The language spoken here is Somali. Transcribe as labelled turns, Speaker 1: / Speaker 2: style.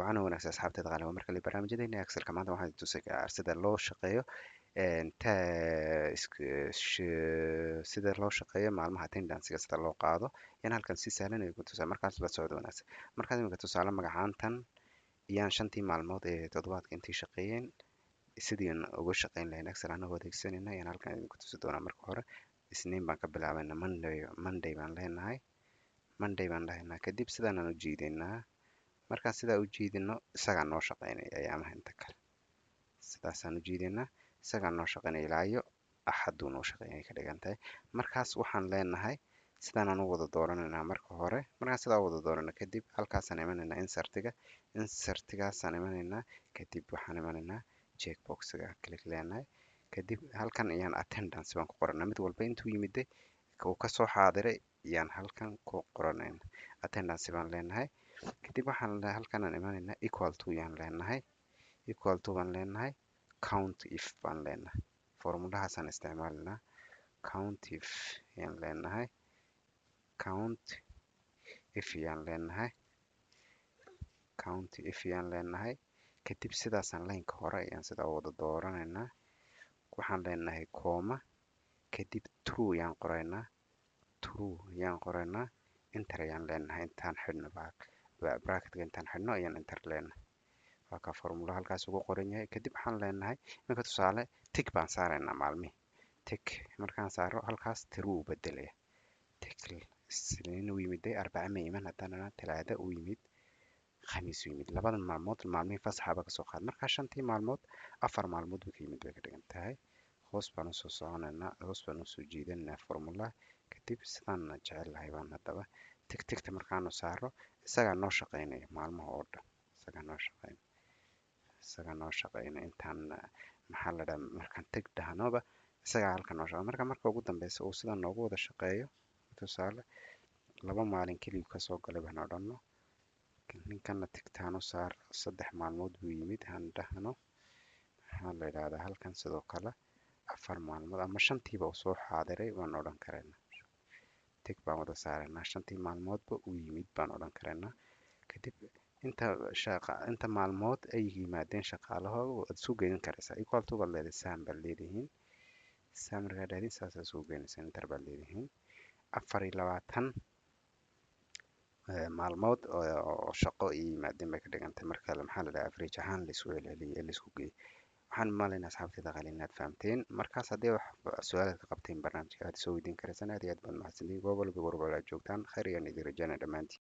Speaker 1: Waxaana wanaagsan, asxaabteeda qaali, waa markale barnaamijyadeena Excelka. Maanta waxaan tusayaa sida loo shaqeeyo sida loo shaqeeyo maalmaha attendance-ga, sida loo qaado yaan halkan si sahlan idinku tusaa. Markaas la socdo wanaagsan. Markaas imika tusaale magacaantan iyaan shantii maalmood ee toddobaadka intii shaqeeyeen sidii uga shaqeyn lahayn Excel anagoo adeegsanayna ayaan halkan idinku tusi doonaa. Marka hore Isniin baan ka bilaabayna. Monday, Monday baan leenahay, Monday baan dhahaynaa. Kadib sidaanaan u jiidaynaa. Markaan sidaa u jiidino, isagaa noo shaqeynaya ayaamaha inta kale. Sidaasaan u jiidaynaa, isagaa noo shaqeynaya ilaa iyo Axaduu noo shaqeynaya ka dhigan tahay. Markaas waxaan leenahay sidaanaan u wada dooranaynaa marka hore. Markaan sidaa u wada doorano kadib, halkaasaan imanaynaa, insertiga, insertigaasaan imanaynaa. Kadib waxaan imanaynaa checkboxiga, click leenahay. Kadib halkan ayaan attendance baan ku qoranaa. Mid walba intuu yimiday uu kasoo xaadiray ayaan halkan ku qoranayna. Attendance baan leenahay. Kadib waxaan halkanaan imanaynaa, equal to yaan leenahay, equal to baan leenahay, count if baan leenahay. Formulahaasaan isticmaalinaa. Count if yaan leenahay, count if yaan leenahay, count if yaan leenahay. Kadib sidaasaan lineka hore ayaan sidaa u wada dooranaynaa. Waxaan leenahay comma, kadib true yaan qoraynaa, true yaan qoraynaa, enter ayaan leenahay. Intaan xidhno bracketka, intaan xidhno ayaan enter leenahay. Waa ka formula halkaas ugu qoran yahay. Kadib waxaan leenahay iminka tusaale tick baan saaraynaa maalmihi. Tick markaan saaro, halkaas true u bedelaya. Tick, Isniin u yimiday, Arbaca ma iman, haddana Talaada u yimid, Khamiis u yimid. Labadan maalmood maalmihii fasaxaba kasoo qaad. Markaa shantii maalmood 4 maalmood buu ka yimid bay ka dhigan tahay. Hoos baan usoo soconaynaa, hoos baan usoo jiidanaynaa formula. Kadib sidaan jecel lahay baan haddaba tick tickta markaanu saaro, isagaa noo shaqeynaya maalmaha oo dhan. Isagaa noo shaqeynaya, isagaa noo shaqeynaya. Intaan maxaa la dhaha, markaan tick dhahnoba, isagaa halkan noo shaqeynaya. Marka ugu dambeysa uu sidan noogu wada shaqeeyo, tusaale 2 maalin keliyu kasoo galay baan odhano, ninkana ticktaan u saar, 3 maalmood buu yimid han dhahno. Maxaa la yidhahdaa, halkan sidoo kale 4 maalmood ama shantiiba uu soo xaadiray baan odhan karaynaa. Tick baan wada saaraynaa, shantii maalmoodba uu yimid baan odhan karaynaa. Kadib inta shaqa, inta maalmood ay yimaadeen shaqaalahooda waad isu geyn karaysaa. Equal to baad leedahay, sum baad leedihiin. Sum markaa dhahdin, saasaa isugu geynaysaa, enter baad leedihiin. 24 maalmood oo shaqo ay yimaadeen bay ka dhigantay. Marka maxaa la dhahaa, average ahaan la isku celceliyey ee la isku geeyey. Waxaan malaynaa, asxaabtayda qaali, inaad fahamteen. Markaas haddii wax su-aalaad ka qabteen barnaamijka, aad soo weydiin karaysaan. Aad iyo aad baad mahadsantihiin. Goob walba, warwal aad joogtaan, khayr ayaan idin rajaynaya dhammaantiin.